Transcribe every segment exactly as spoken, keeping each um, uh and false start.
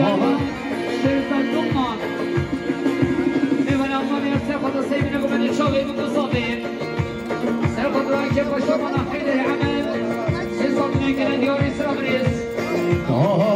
Aha. Mêvana Amaniya ser xwe de sey bine ku me dê çavê min buzavê. Ser xwe de rake paşa mana Heyderê Emed. Sê sal bine gele diyarî sira birêz. Aha.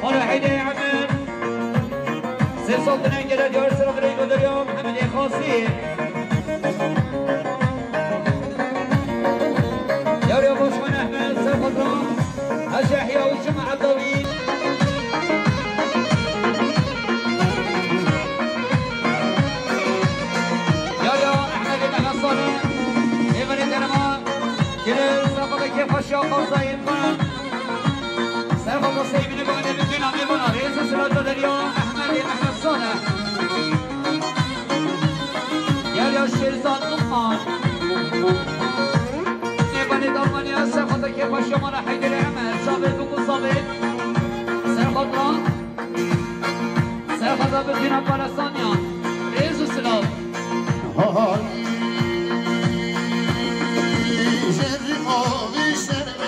Mala Heydê Emir. Sê sal dinên gele diyar sira birê Goderiya Mehemedê Xasî. Yar ya Başkan Ehmed Serxatra. Hacı Yahya Uçum Adavî. Yar ya Ehmedê Mehmed Salih. Êvanê derema. Gele Serxatra kê xweşiya xalzayên xwe. Serxota Seymînê Gomedê bi tîna mêvana rêz û silav da derya Ehmedê Mehmed Salih. Yar ya Şêrzad Lukman. Mêvanê Almanya, Serxota kê xweşiya mala Heyderê Emer, Şavê Bûk û Savê. Serxota, Serxota bi tîna Parasanya. Rêz û silav. Hay, şerri mavi şerri.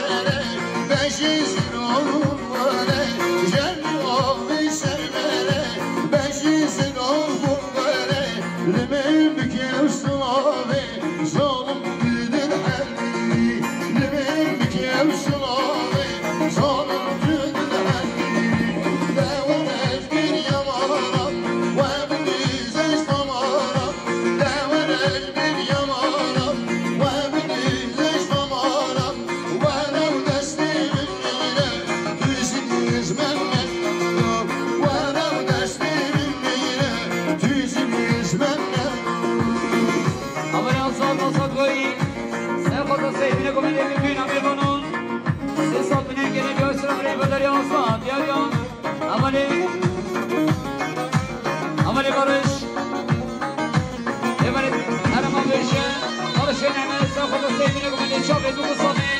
Ama ya sağ olsa koyayım. Sen fazla sevgine komedi bir düğün haberin olun. Siz satın en gelen göğsüne buraya kadar ya olsa. Diğer ya. Amali. Amali Barış. Emanet. Arama Barış'ı. Barış'ın hemen sen fazla sevgine komedi. Çok ve dolu sami.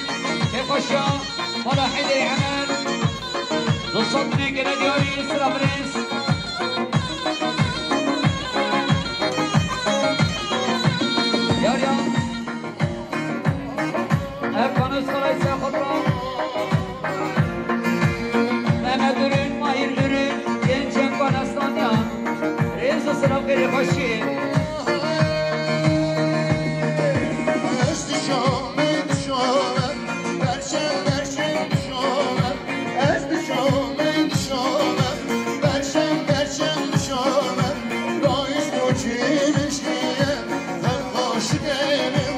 Kefaşya. Mala Heyder Emer. Dostlar, güney gele diyarî, sıra birêz. Yar ya. Erkan Özkaray Sefatra. Mehmet Ürün, Mahir Ürün, Genç Erkan Aslan ya. Rêz û silav xêrê xweşiyê. Ez dişome, dişome, berçem, berçem dişome. Ez dişome, dişome, berçem, berçem dişome. Dayis tu çimişiye, her kaşık elim.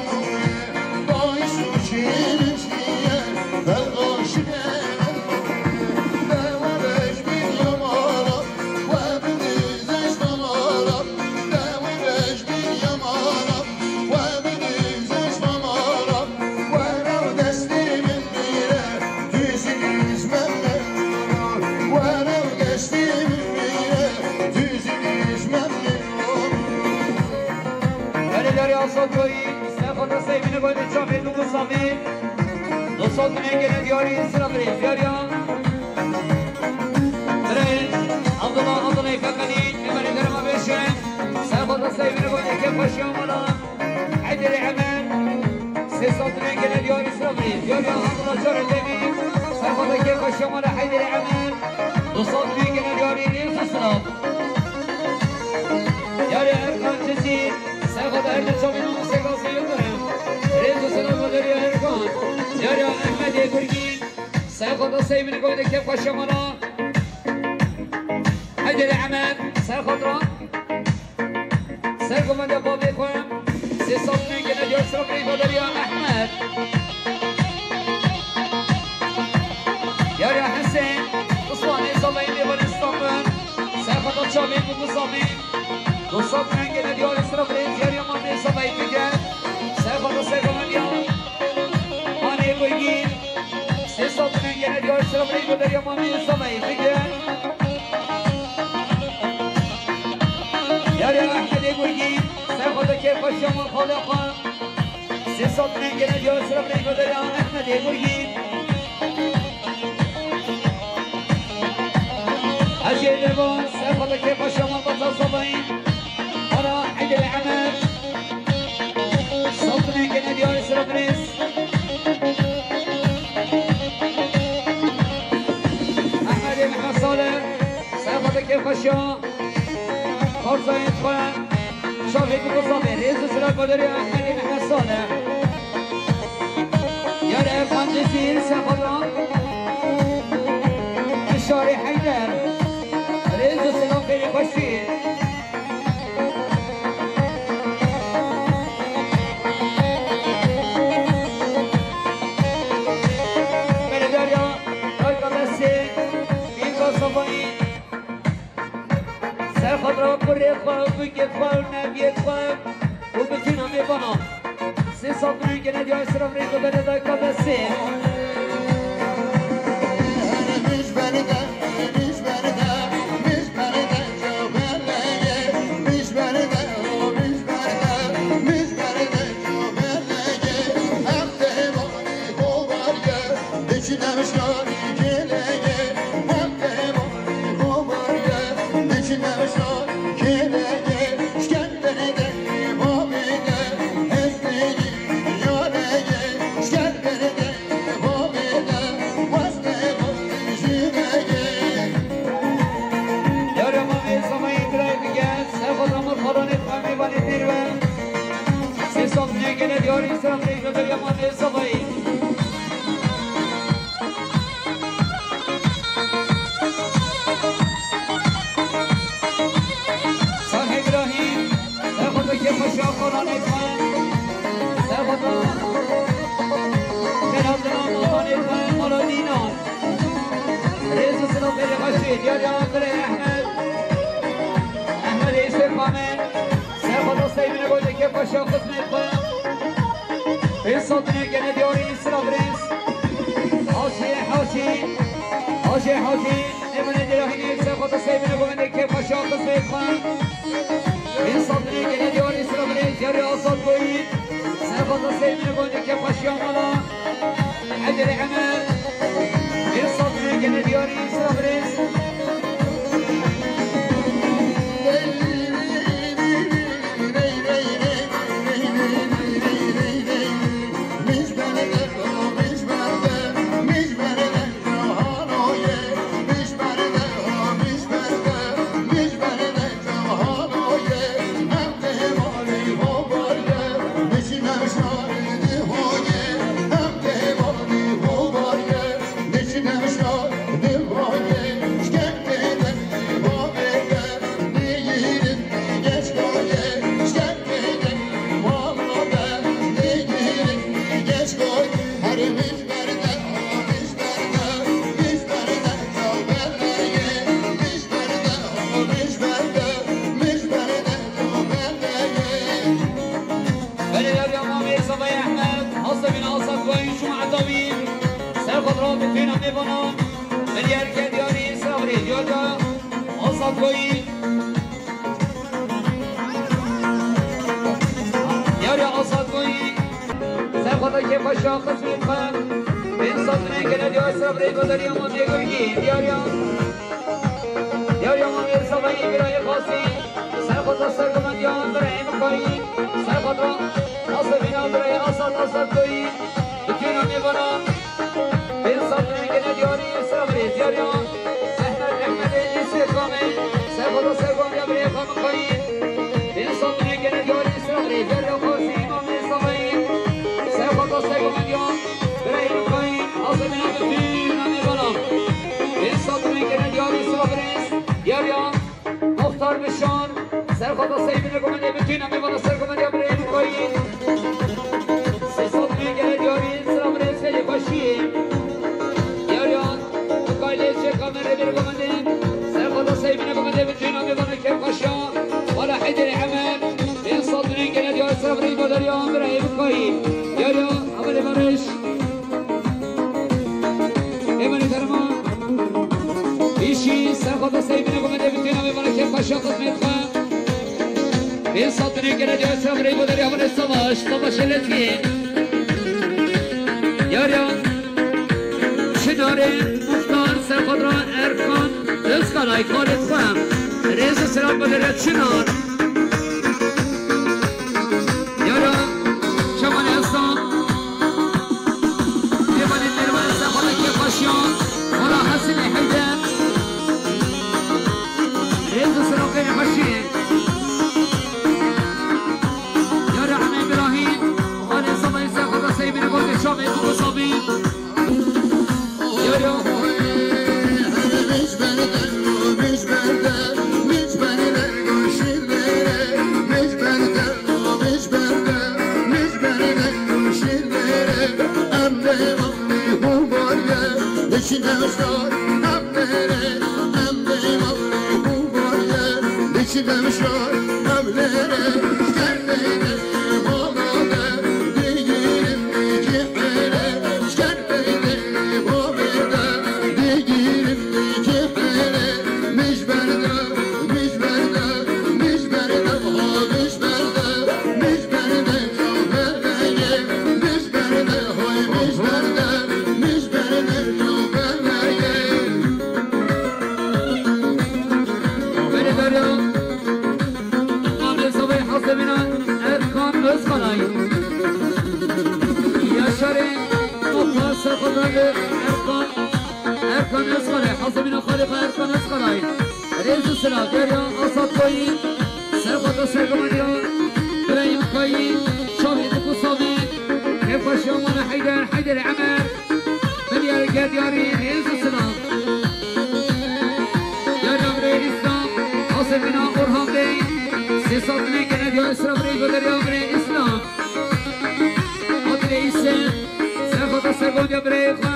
Erê derê Asad Koyî, Sefata Seyvînê goyde çavê Nû Musamî. Dostlar, güney gele diyarî, sıra birê, diyarî ya. Birê, Abdullah, Abdullah Efendi, Emelî Derema Beşe, Sefata Seyvînê goyde kê xweşiya mala, Heyderê Emer, sê sal dinê gele diyarî, sıra birê, diyarî ya, Abdullah Çarê Demî, Sefata kê xweşiya mala, Heyderê Emer, dostlar, güney gele diyarî, rêz û silav. Yarê Erkan Cizîr, Serxota her di çavê Nû Musê Gazî Yildirim. Rêz û selam Derya Erkan. Yarê Ehmedê Gurgîn, Serxota Seyvînê goyde kê xweşiya mala. Heyderê Emer, Serxota. Sergovende bavê xwe. Sê sal ne gele diyar sıra birê Derya Ehmed. Yarê Hüseyin, Osmanê Zavayê Mêvan İstanbul. Serxota çavê Nû Musamî. Dostlar, güney gele diyarî, sıra birê, diyarî ya Mamê Zavayê Figer. Serxota Sergovende ya. Manê Gurgîn. Sê sal dinê gele diyar, sıra birê, Derya Mamê Zavayê Figer. Yarê Ehmedê Gurgîn, Serxota kê xweşiya mal xalê xwe. Sê sal dinê gele diyar, sıra birê, Derya Ehmedê Gurgîn. Hacê Leva, Serxota kê xweşiya mal Batal Zavayê. Ara Heyderê Emer. Sal dinê gele diyarî, sıra birêz. Ehmedê Mehmed Salih, Serxota kê xweşiya. Xarzayên xwe. Şafê Bûk û Savê, rêz û silav Derya Ehmedê Mehmed Salih. Yarê Erkan Cizîr, Serxota. Kêf xwe û neviyê xwe û bi tîna mêvanan. Sê sal dûrî gene diyar sira rêk û berê dayika ve sê. Yara mavê Samayî birayê bige, ser xwe damur xalanê xwe mêvanê pêr be. Sê sal dûrî gene diyarî sira rêk û berê mavê Samayî. Sahî Îbrahîm, serxweda kêfxweşiya xalanê xwe, serxweda xêrhatina mamanê xwe, mala dînan. Rêz û silav berê xweşî, diyariya birê Ehmed, Ehmed Êşê Kamil, serxweda Seymîne gote kêfxweşiya xizmê xwe. Pênc sal dûrî gene diyarî sira birêz. Hacî, Hacî, Hacî, Hacî. Êvanê Dêrahînê, serxweda Seymîne govendê kêfxweşiya xizmê xwe. Pênc sal dûrî gene diyarî sira birêz, diyarî Azad Goyî. Serxweda Seymîne govendê kêfxweşiya mala Heyderê Emer. Pênc sal dûrî gene diyarî sira birêz. Belê yariya mamê Sabayê Ehmed, hasta bîna Asad Goyî, şûm etavî, ser xwe dira bi têna mêvana, belê yer ke diyarî sira birê, diyar da Asad Goyî. Diyariya Asad Goyî, ser xwe da kêfxweşiya xizmê xwe, pênc sal dûrî gene diyar sira birê goderiya mamê Goyî, diyariya. Diyariya mamê Sabayî birayê xasî, serxweda sergomendiya birayê Mikayîl, serxweda asebîna birayê Asad Asad Goyî, bi tîna mêvana, pênc sal dûrî gene diyarî sira birê diyariya Ehmed Ehmedê Îsê Kamê, serxweda sergomendiya birayê xwe Mikayîl, pênc sal dûrî gene diyarî sira birê diyariya xasî mamê Sabayî, serxweda sergomendiya birayê Mikayîl, asebîna bi tîna mêvana. Pênc sal dûrî gene diyarî sira birêz, diyariya Muxtar Bişar, serxweda Seymîne govendê bi tîna mêvana sergomendiya birê Mikayîl. Sê sal dûrî gene diyarî sira birêz gelê xweşî. Diyariya Mikayîlê Şêx Kamerê bir govendê, serxweda Seymîne govendê bi tîna mêvana kêfxweşiya. Wala Heyderê Emer, pênc sal dûrî gene diyarî sira birê goderiya birê Mikayîl. Diyariya Emerê Barış. Êvanê derma. Îşî serxweda Seymîne govendê bi têna mêvana kêfxweşiya xizmê xwe. Pênc sal dûrî gene diyar sira birê goderiya Emerê Savaş, Savaşê Lezgî. Yariya Çinarê Muxtar serxweda Erkan Özkanay xalê xwe. Rêz û silav goderiya Çinar. Yara Kemalê Eslan. Êvanê mêrvanê serxweda kêfxweşiya. Wala Hesenê Heyder. Rêz û silav xêrê xweşî. Yara Hemê Birahîm. Xalê Sabayê serxweda Seymîne govendê Şamê Bûko Sabî. Yaşarê, Nopar Serxwedayê Erkan, Erkan Özkaray, Hazemîna Xalîqa Erkan Özkaray. Rêz û silav, Derya Azad Koyî, Serxweda Sergomaniya, Birayîm Kayî, Çavê Dikû Savî, Kêfxweşiya Mala Heyder, Heyderê Emer, Milyar Gerdiyarî, rêz û silav. Derya Birê Îslam, Hazemîna Orhan Bey, sê sed milê gene diya Îsra Birê, Derya Birê Îslam. Adile ise, Serxweda Sergondiya Birê Xwe,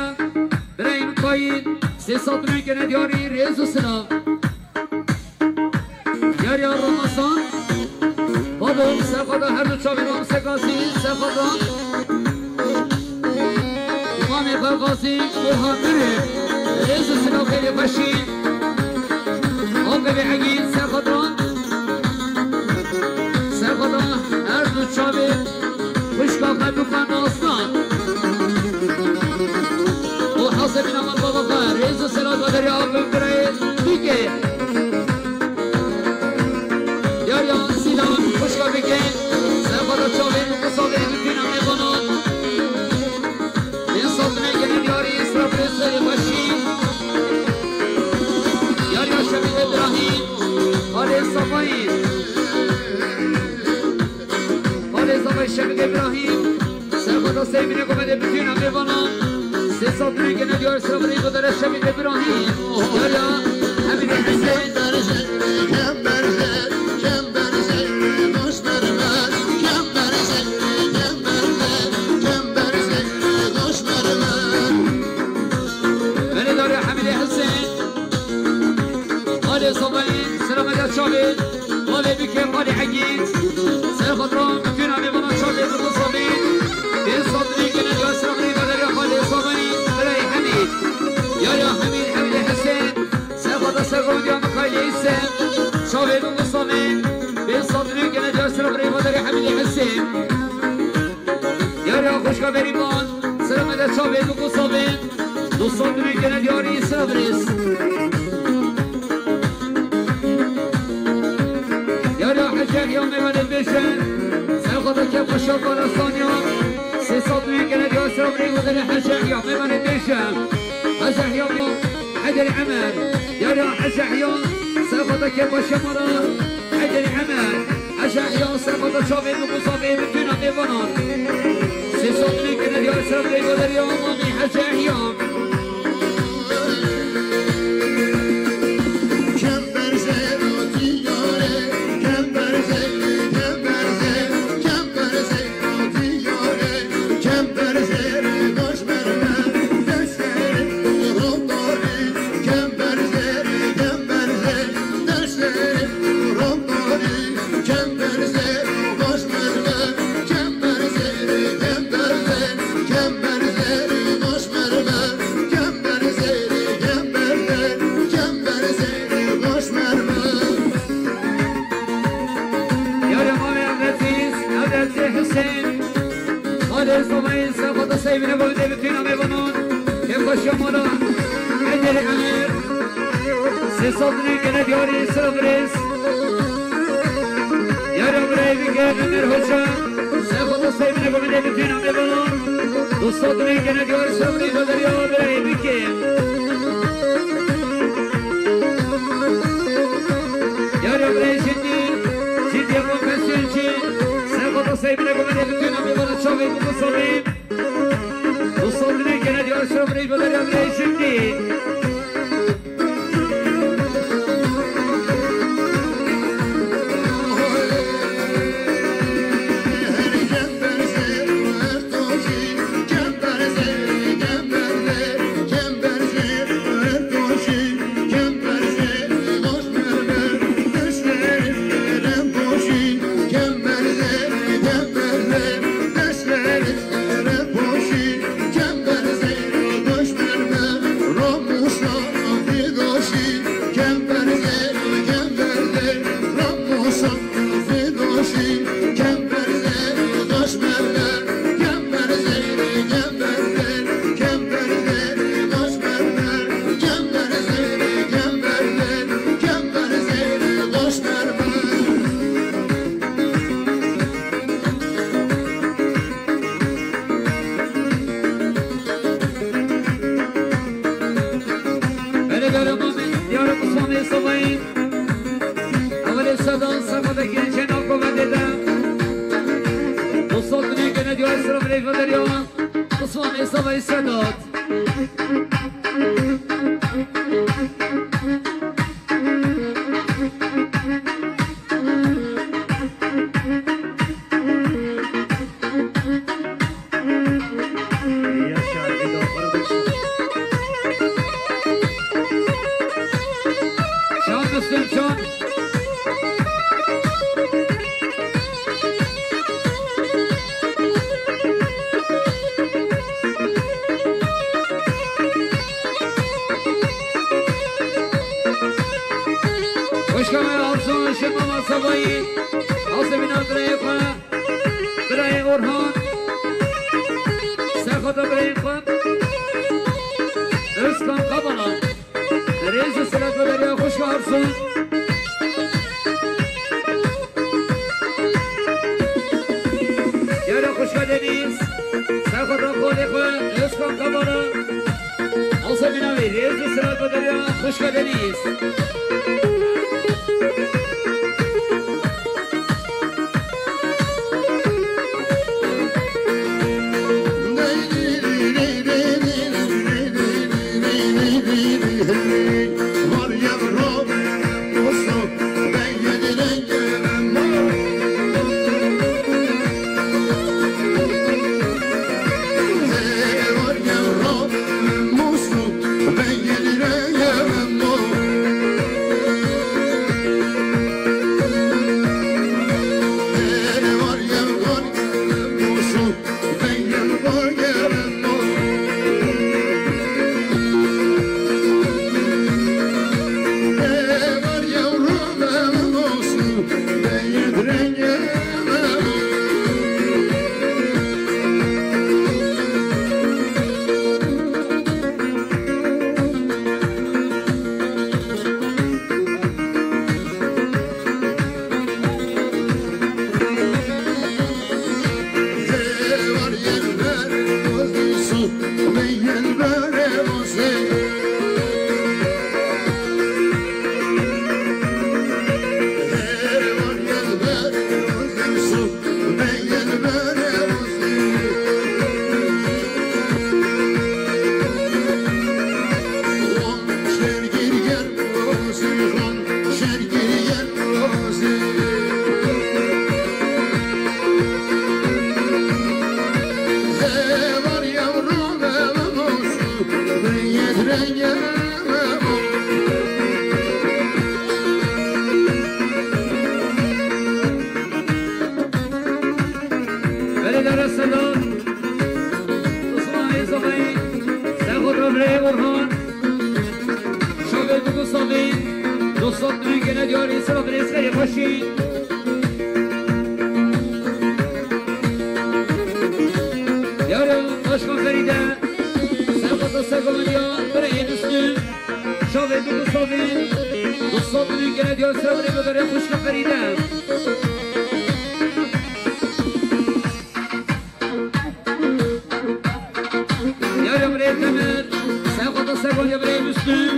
Birayîm Kayî, sê sed milê gene diyarî, rêz û silav. Yariya Ramazan, Bado, Serxweda her du çavê Ramsê Gazî, Serxweda Mamê xwe Gazî Burhan Mirê, rêz û silav xêrê xweşî. Aqibê Egîd, Serxweda, Serxweda her du çavê xwişka xwe Dukan Aslan. Û Hazemîna Mal Baba xwe, rêz û silav Derya Aqib Birayê Dîkê. Yariya Sîlan, xwişka Bikê, Serxweda Çavê, Muqusavê, Mutîna Mêvanan. Bin Sadinê gene diyarî Îsrafîl Serê Xweşî. Yariya Şevîl Îbrahîm, Xalê Savayî. Xalê Savayî Şevîl Îbrahîm. Serxweda Seymînê Gomedê Mutîna Mêvanan. Sê sed milê gene diyar Îsrafîl Godere Şevîl Îbrahîm. Yariya Hemîdê Hesên. Belê Dariya Hemîdê Hesên. Malê Sobayî, Sira Meda Çavê, Malê Bikê, Malê Egîd, Serxwedran, Mutîna Mêvanan Çavê, Mutlu Sabî, Bin Sadî, gene diya Sira Meda Dariya Malê Sobayî, Birayê Hemîd, Yariya Hemîd, Hemîdê Hesên, Serxweda Sergondiya Mikaylê Îse, Çavê Mutlu Sabî, Bin Sadî, gene diya Sira Meda Dariya Hemîdê Hesên. Yariya xwişka Berîman, Sira Meda Çavê, Mutlu Sabî, Du sed milê gene diyarî Îsra Birêz. Yariya Hecî Yahya Mêvanê bêje, Serxweda Kêfxweşa Kalastaniya. Sê sed milê gene diyar Îsra Birêz, Hecî Yahya Mêvanê bêje. Hecî Yahya Heyder Emer. Yariya Hecî Yahya, Serxweda Kêfxweşa Mala Heyder Emer. Hecî Yahya, Serxweda Çavê, Mutlu Sabî, Mutîna Mêvanan. Sê sed milê gene diyar Îsra Birêz, Derya Mamî Hecî Yahya. Yare Mame Evdetiz, Evdetî Hüseyin, Malê Sobayî, Serxweda Seymînê Gomedê Mutîna Mêvanan, Kêfxweşiya Mala Heyderê Emir. Sê sed milê gene diyarî Îsra Birêz. Yariya Birayê Bikê Emir Hoca. Serxweda Seymînê Gomedê Mutîna Mêvanan. Du sed milê gene diyarî Îsra Birêz, Derya Birayê Bikê. Yariya Birayê Jindî, Jindî Konfesyonçî. Serxweda Seymînê Gomedê Mutîna Mêvanan Çavê Mutlu Sabî. Du sed milê gene diyar Îsra Birêz, Derya Birayê Jindî. Derya, Osman Êsavayî Sedat. Şan Müslüm, şan. Xwişka me Arzu, Şirmama Savayî, Azemîna birayê xwe, birayê Orhan, Serxweta birayê xwe, Özkan Kabala. Rêz û silav ve derya xwişka Arzu. Yara xwişka Deniz. Serxweta xolê xwe, Özkan Kabala. Azemîna wî, rêz û silav ve derya xwişka Deniz. Belê dara Sedat, Osman Êzavayî, Serxweta birayê Orhan, Şavê Dugu Savî, dostat min gene diyarî sira birêz xeyrê xweşî. Diyara Başkan Ferîde, Serxweta Sergoviya, birayê Müslüm, Şavê Dugu Savî, dostat min gene diyar sira birêz xweşî Ferîde. Yara birê Temer, Serxweta Sergoviya birê Müslüm,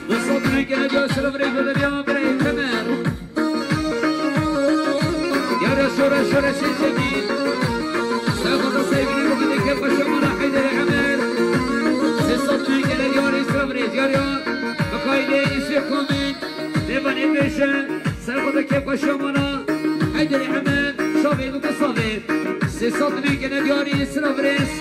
dostat min gene diyar sira birêz xweşî birê Temer. Yara şora şora şeşemî. Serxweta Sergoviya birê Muhammed Kepka Şamana Heyderê Emer. Sê sed min gene diyarî sira birêz. Yara Mikaîlê Yusuf Komîn. Lêvanê bêje, Serxweta Kepka Şamana, Heyderê Emer, Şavê Dugu Savê. Sê sed min gene diyarî sira birêz.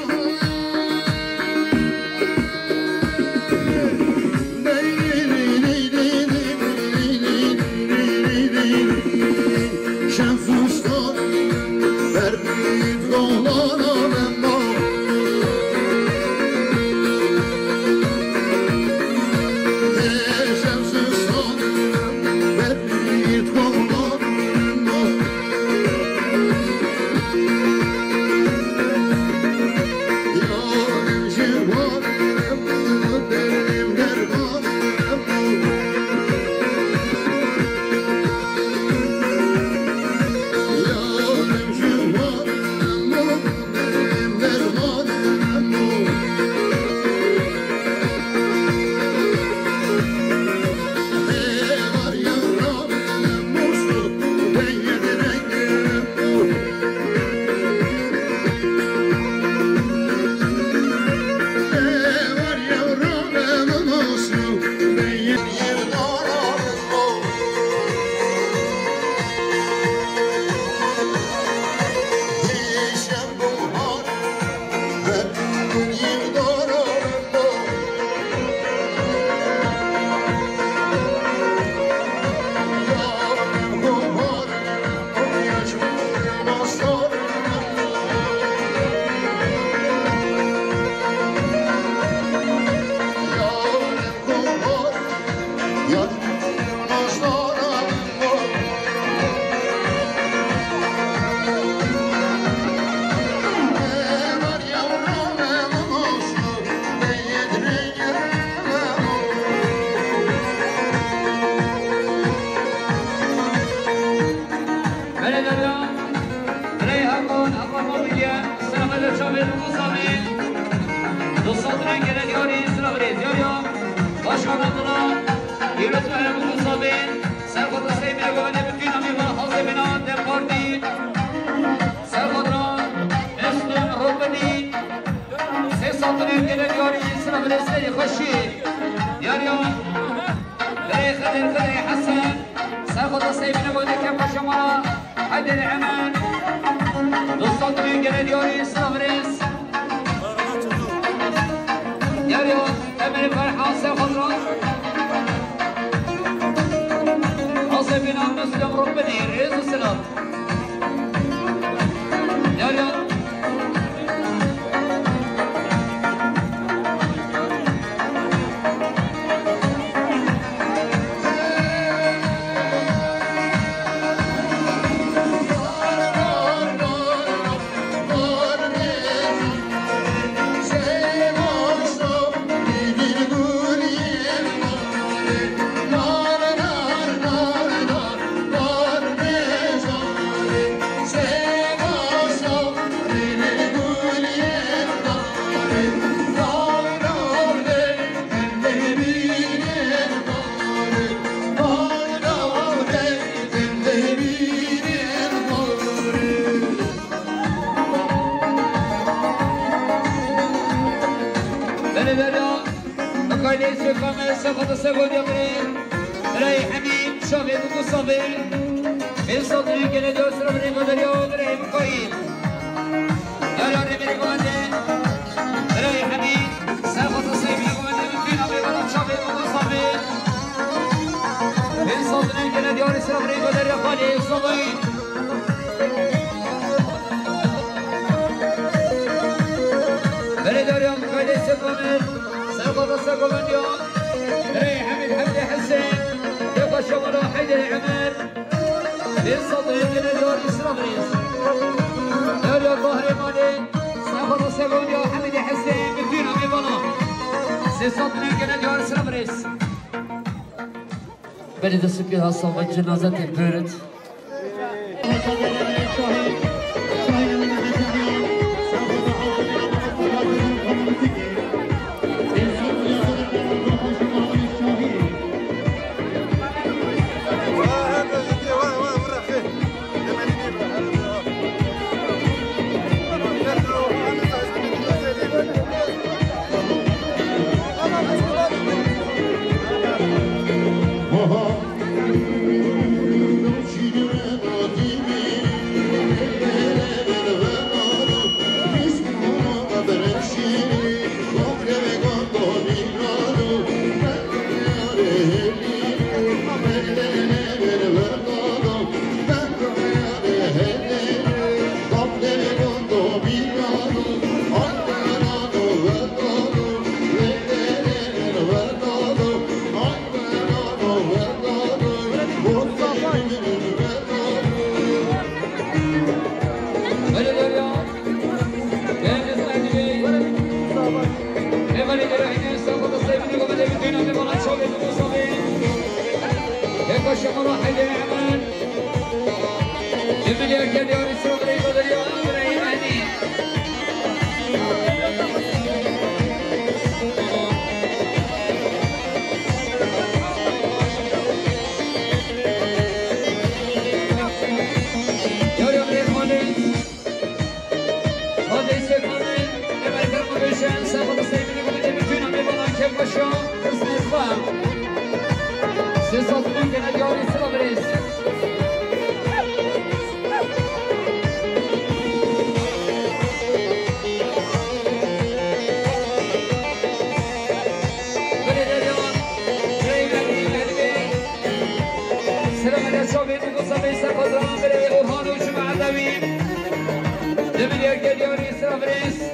Hakan, Hakan Mabîye, selamet çavê Musa Bey. Dostlar, gelen yarı sıra vereceğiz. Yarı başkan adına, yürütme Musa Bey. Serkota Seymenê Govendê, bütün amî ve hazê bina dem partî. Serkota Mesut Robinî. Sê sed milyon gelen yarî, sıra verê serê xweşî. Yarî ya. Birê Xedir, Xedirê Hesen. Serkota Seymenê Govendê, Kepaşa Mala Heyderê Emen. Du sed milyon gelen yarî, sıra verê. Yarî ya. Emelê Ferhan Serkota. Hazê bina Mesut Robinî, rêz û selam. Ya, ya. Belê, belê. Mikaîlê Sêkame, Sêkota Sêkondî birê. Birayê Hemîd, şavê Musa Bey. Pênc sed milyon gelen yarî, sıra verê Goderiya, birayê Mikaîl. Yara rêberê Govendê. Birayê Hemîd, Serkota Seymenê Govendê, bütün amê bana çavê Musa Bey. Pênc sed milyon gelen yarî, sıra verê Goderiya, Xalê Sobayî. Belê yarî ya, Mikaîlê Sêkame, Serkota Sêkondî ya. Birayê Hemîd, Hemîdê Hesên, Kepaşa Mala Heyderê Emen. Pênc sed milyon gelen yarî, sıra verê. Yarî ya Qahremanê, Serkota Sêkondî ya, Hemîdê Hesên, bütün amê bana. Sê sed milyon gelen yarî, sıra verê. Belê destê pê ha sava cenaze tê bêrit. Sê sed milyon gelen yarî, sıra verê. Belê derya, belê, belê, belê. Selam ele çavê Musa Bey, Serkota, belê Orhan û Cuma Elewî. Du milyon gelen yarî, sıra verê.